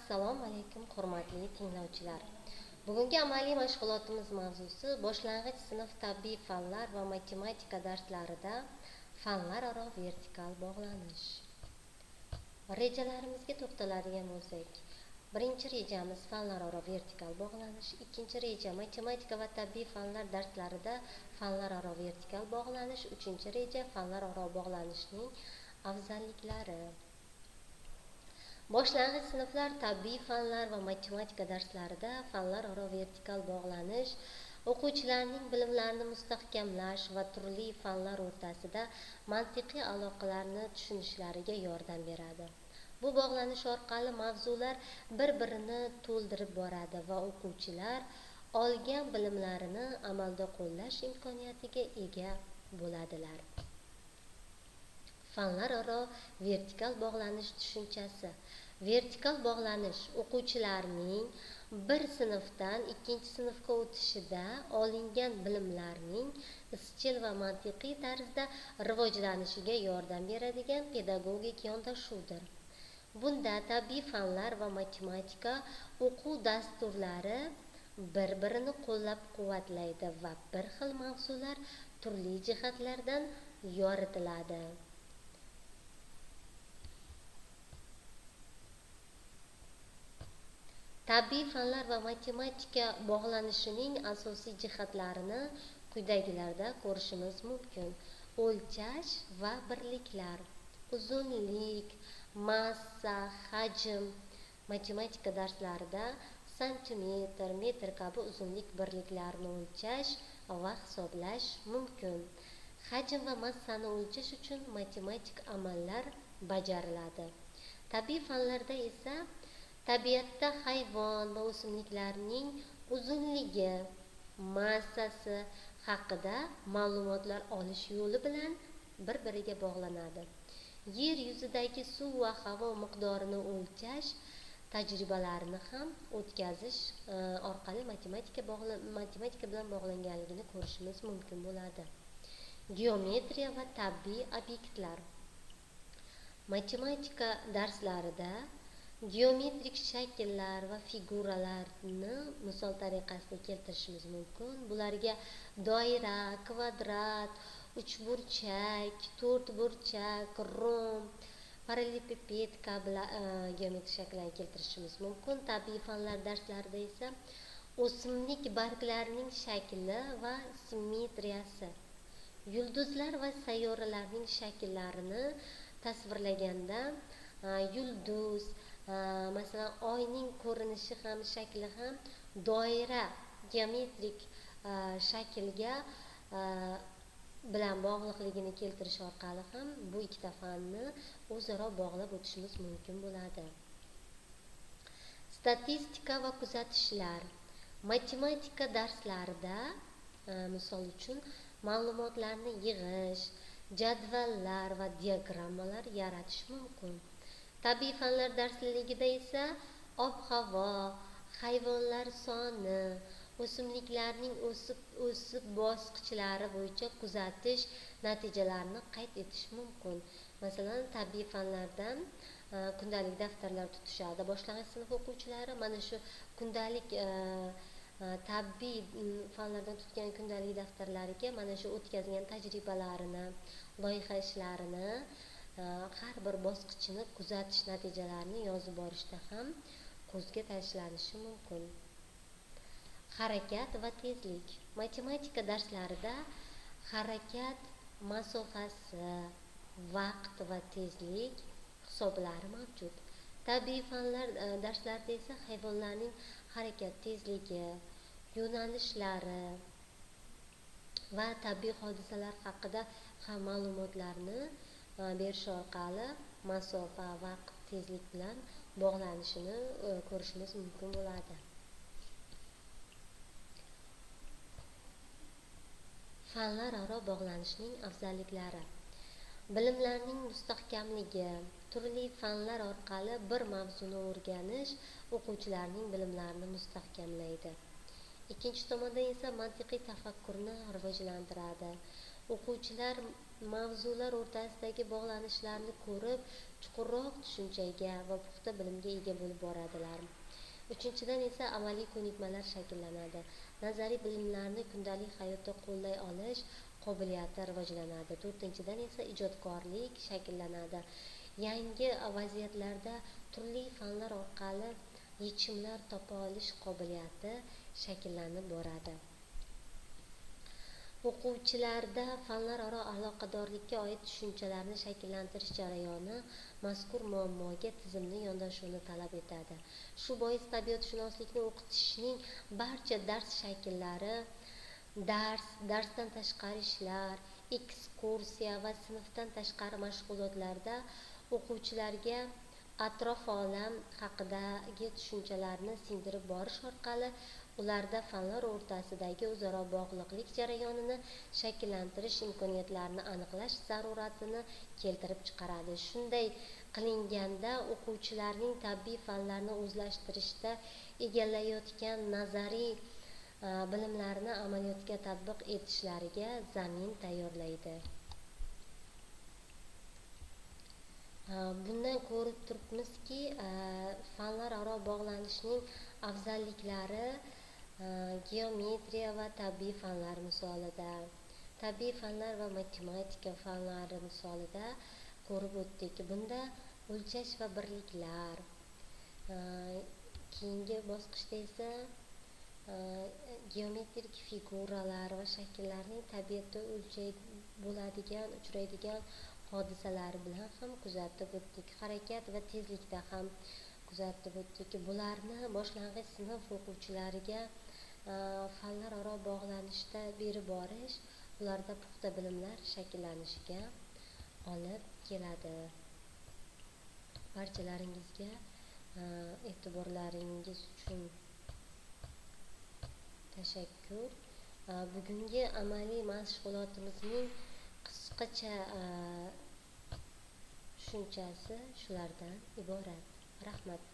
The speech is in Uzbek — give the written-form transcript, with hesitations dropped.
Assalomu alaykum, hurmatli tinglovchilar. Bugungi amaliy mashg'ulotimiz mavzusi boshlang'ich sinf tabiiy fanlar va matematika darslarida fanlararo vertikal bog'lanish. Rejalarimizga to'xtaladigan bo'lsak, birinchi rejamiz fanlararo vertikal bog'lanish, ikkinchi reja matematika va tabiiy fanlar darslarida fanlararo vertikal bog'lanish, uchinchi reja fanlararo bog'lanishning afzalliklari. Boshlang'ich sinflar tabiiy fanlar va matematika darslarida fanlararo vertikal bog'lanish o'quvchilarning bilimlarini mustahkamlash va turli fanlar o'rtasida mantiqiy aloqalarni tushunishlariga yordam beradi. Bu bog'lanish orqali mavzular bir-birini to'ldirib boradi va o'quvchilar olgan bilimlarini amalda qo'llash imkoniyatiga ega bo'ladilar. Fanlararo vertikal bog'lanish tushunchasi. Vertikal bog'lanish o'quvchilarning bir sinfdan ikkinchi sinfga o'tishida olingan bilimlarning izchil va mantiqiy tarzda rivojlanishiga yordam beradigan pedagogik yondashuvdir. Bunda tabiiy fanlar va matematika o'quv dasturlari bir-birini qo'llab-quvvatlaydi va bir xil mavzular turli jihatlardan yoritiladi. Tabiiy fanlar va matematika bog'lanishining asosiy jihatlarini quyidagilarda ko'rishimiz mumkin. O'lchash va birliklar, uzunlik, massa, hajm. Matematika darslarida santimetr, metr kabi uzunlik birliklarini o'lchash va hisoblash mumkin. Hajm va massani o'lchash uchun matematik amallar bajariladi. Tabiiy fanlarda esa tabiatda hayvon va o'simliklarning uzunligi, massasi haqida ma'lumotlar olish yo'li bilan bir-biriga bog'lanadi. Yer yuzidagi suv va havo miqdorini o'lchash tajribalarini ham o'tkazish orqali matematika bilan bog'langanligini ko'rishimiz mumkin bo'ladi. Geometriya va tabiiy obyektlar. Matematika darslarida geometrik shakllar va figuralarni misol tariqasida keltirishimiz mumkin. Bularga doira, kvadrat, uchburchak, to'rtburchak, romb, parallelepiped kabi geometrik shakllarni keltirishimiz mumkin. Tabiiy fanlar darslarida esa o'simlik barglarining shakli va simmetriyasi, yulduzlar va sayyoralarning shaklarini tasvirlaganda yulduz, masalan, oyning ko'rinishi ham, shakli ham doira geometrik shaklga bilan bog'liqligini keltirish orqali ham bu ikkita fanni o'zaro bog'lab o'tishimiz mumkin bo'ladi. Statistika va kuzatishlar. Matematika darslarida misol uchun ma'lumotlarni yig'ish, jadvallar va diagrammalar yaratish mumkin. Tabiiy fanlar darsligida esa ob-havo, hayvonlar soni, o'simliklarning o'sib bosqichlari bo'yicha kuzatish natijalarini qayd etish mumkin. Masalan, tabiiy fanlardan kundalik daftarlar tutishadi boshlang'ich sinf o'quvchilari. Mana shu kundalik tabiiy fanlardan tutgan kundalik daftarlariga mana shu o'tkazgan tajribalarini, loyiha ishlarini, har bir bosqichini kuzatish natijalarini yozib borishda ham ko'zga tashlanishi mumkin. Harakat va tezlik. Matematika darslarida harakat masofasi, vaqt va tezlik hisoblari mavjud. Tabiiy fanlar darslarida esa hayvonlarning harakat tezligi, yo'nalishlari va tabiiy hodisalar haqida ham ma'lumotlarni berish orqali masofa, vaqt, tezlik bilan bog'lanishini ko'rishimiz mumkin bo'ladi. Fanlararo bog'lanishning afzalliklari. Bilimlarning mustahkamligi, turli fanlar orqali bir mavzuni o'rganish o'quvchilarning bilimlarini mustahkamlaydi. Ikkinchi tomondan esa mantiqiy tafakkurni rivojlantiradi. O'quvchilar mavzular o'rtasidagi bog'lanishlarni ko'rib, chuqurroq tushunchaga va puxta bilimga ega bo'lib boradilar. Uchinchidan esa amaliy ko'nikmalar shakllanadi. Nazariy bilimlarni kundalik hayotda qo'llay olish qobiliyati rivojlanadi. To'rtinchidan esa ijodkorlik shakllanadi. Yangi vaziyatlarda turli fanlar orqali yechimlar topa olish qobiliyati shakllanib boradi. O'quvchilarda fanlararo aloqadorlikka oid tushunchalarni shakllantirish jarayoni mazkur muammoga tizimli yondashuvni talab etadi. Shu bois tabiatshunoslikni o'qitishning barcha dars shakllari, dars, darsdan tashqari ishlar, ekskursiya va sinfdan tashqari mashg'ulotlarda o'quvchilarga atrof olam haqidagi tushunchalarni singdirib borish orqali ularda fanlar o'rtasidagi o'zaro bog'liqlik jarayonini shakllantirish imkoniyatlarini aniqlash zaruratini keltirib chiqaradi. Shunday qilinganda o'quvchilarning tabiiy fanlarni o'zlashtirishda egallayotgan nazariy bilimlarini amaliyotga tatbiq etishlariga zamin tayyorlaydi. Bundan ko'rib turibmizki, fanlararo bog'lanishning afzalliklari geometriya va tabiiy fanlar misolida, tabiiy fanlar va matematika fanlari misolida ko'rib o'tdik. Bunda o'lchash va birliklar, keyingi bosqichda esa geometrik figuralar va shakllarning tabiatda o'lchay bo'ladigan, uchraydigan hodisalari bilan ham kuzatib o'tdik. Harakat va tezlikda ham kuzatib o'tdik. Bularni boshlang'ich sinf o'quvchilariga fanlararo bog'lanishda berib borish ularda puxta bilimlar shakllanishiga olib keladi. Barchalaringizga e'tiborlaringiz uchun tashakkur. Bugungi amaliy mashg'ulotimizning qisqacha tushunchasi shulardan iborat. Rahmat.